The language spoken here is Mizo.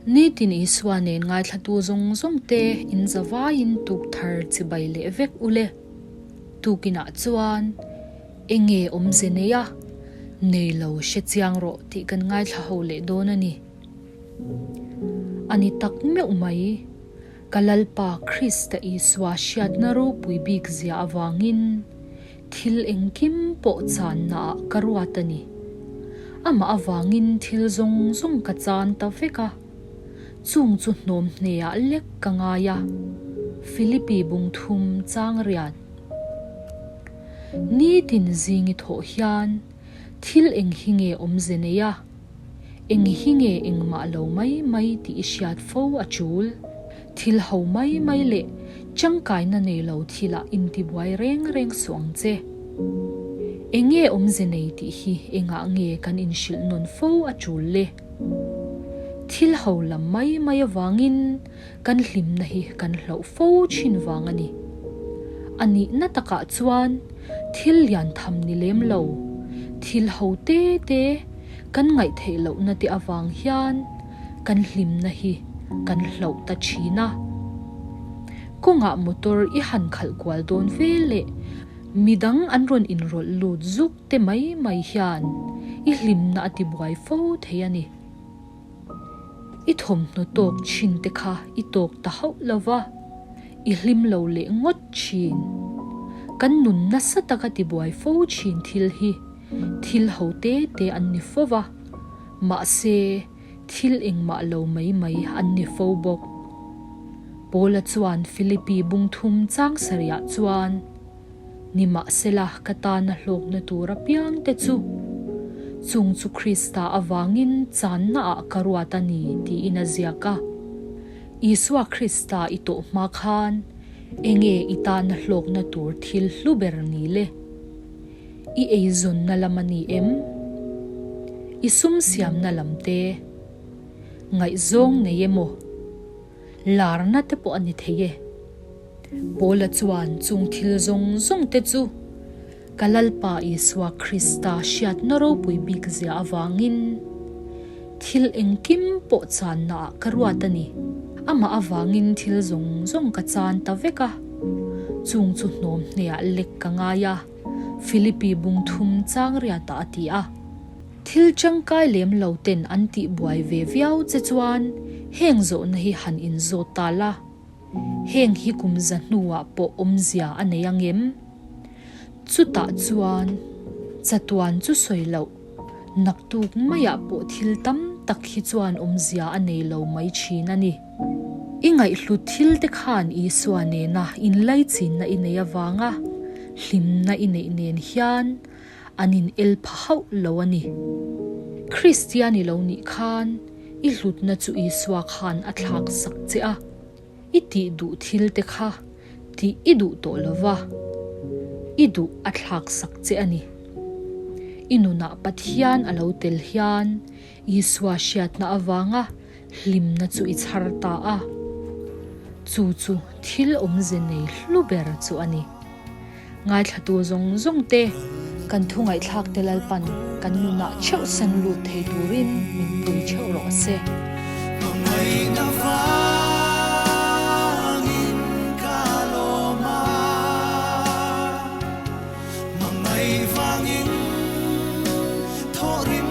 Nitin Isua nen ngaithlatu zawng zawng te in zavaiin tuk thar chibai leh vek ule. Tukinah chuan enge awmze nei a, nei lo hre chiang rawh tih kan ngaithla ho leh dawn a ni. A ni tak meuh mai. Ka Lalpa Krista Isua hriatna ropui bik zia avangin thil engkim pawh channa ah ka ruat a ni. Amah avangin thil zawng zawng ka chan ta vek a, chung chu hnawm hneah lek ka ngai a, Philippi bungthum chang riat. Nitin zingi thawh hian thil eng hi nge awmze nei a? Eng hi nge engmah lo mai mai tih i hriat fo a tul. Thil ho mai mai leh tangkaina nei lo thilah intibuai reng reng suh ang che. Eng nge awmze nei tih hi engah nge kan inhrilh nawn fo a tul le? Thil ho lam mai mai avangin kan hlimna hi kan hloh fo thin vang a ni. A nihna takah chuan thil lian tham ni lem lo, thil ho te te kan ngaihtheih lohna te avang hian kan hlimna hi kan hloh ta thin a. Kawngah motor i han khalh kual dawn ve leh midang an rawn inrawlh lut zuk te mai mai hian i hlimna a tibuai fo thei a ni. I thawmhnaw tawk thin te kha i tawk ta hauh lo va, i hlim lo leh ngawt thin. Kan nun nasa taka tibuai fo thin thil hi thil ho te te an ni fo va, mahse thil engmah lo mai mai an ni fo bawk. Paula chuan Philippi bungthum chang sarihah chuan, Nimahsela ka tana hlawkna tur apiang te chu chung chu Krista avangin channa ah ka ruat a ni tiin a ziak a. Isua Krista i tawh hma khan enge i tana hlawkna tur thil hlu ber ni le? I eizawnna lam a ni em? I sum siamna lam te? Ngaihzawng nei emaw? Larna te pawh a ni thei e. Paula chuan chung thil zawng zawng te chu ka Lalpa Isua Krista hriatna ropui bik zia avangin thil engkim pawh channa ah ka ruat a ni. Amah avangin thil zawng zawng ka chan ta vek a, chung chu hnawm hneah lek ka ngai a, Philippi bungthum chang riatah a ti a. Thil tangkai lem lo ten an tih buai ve viau che chuan heng zawhna hi han inzawt ta la, heng hi kum za hnuah pawh awmzia a nei ang em? Chutah chuan chatuan chu sawi loh, naktuk maiah pawh thil tam tak hi chuan awmzia a nei lo mai thin a ni. I ngaihhlut thil te khan Isua nena inlaichinna i nei avanga hlimna i neih nen hian an in el pha hauh lo a ni. Kristian i lo nih khan i hlutna chu Isua khan a thlak sak che a, i tih duh thil te kha tih i duh tawh lo va, i duh a thlak sak che a ni. I nunah Pathian a lo tel hian Isua hriatna avanga hlimna chu i chhar ta a, chu chu thil awmze nei hlu ber chu a ni. Ngaithlatu zawng zawng te kan thu ngaihthlak te Lalpan kan nunah theuh sen lut thei turin min pui theuh rawh se. Hmangaihna vangin ka lawm a, hmangaih vangin thawh rim.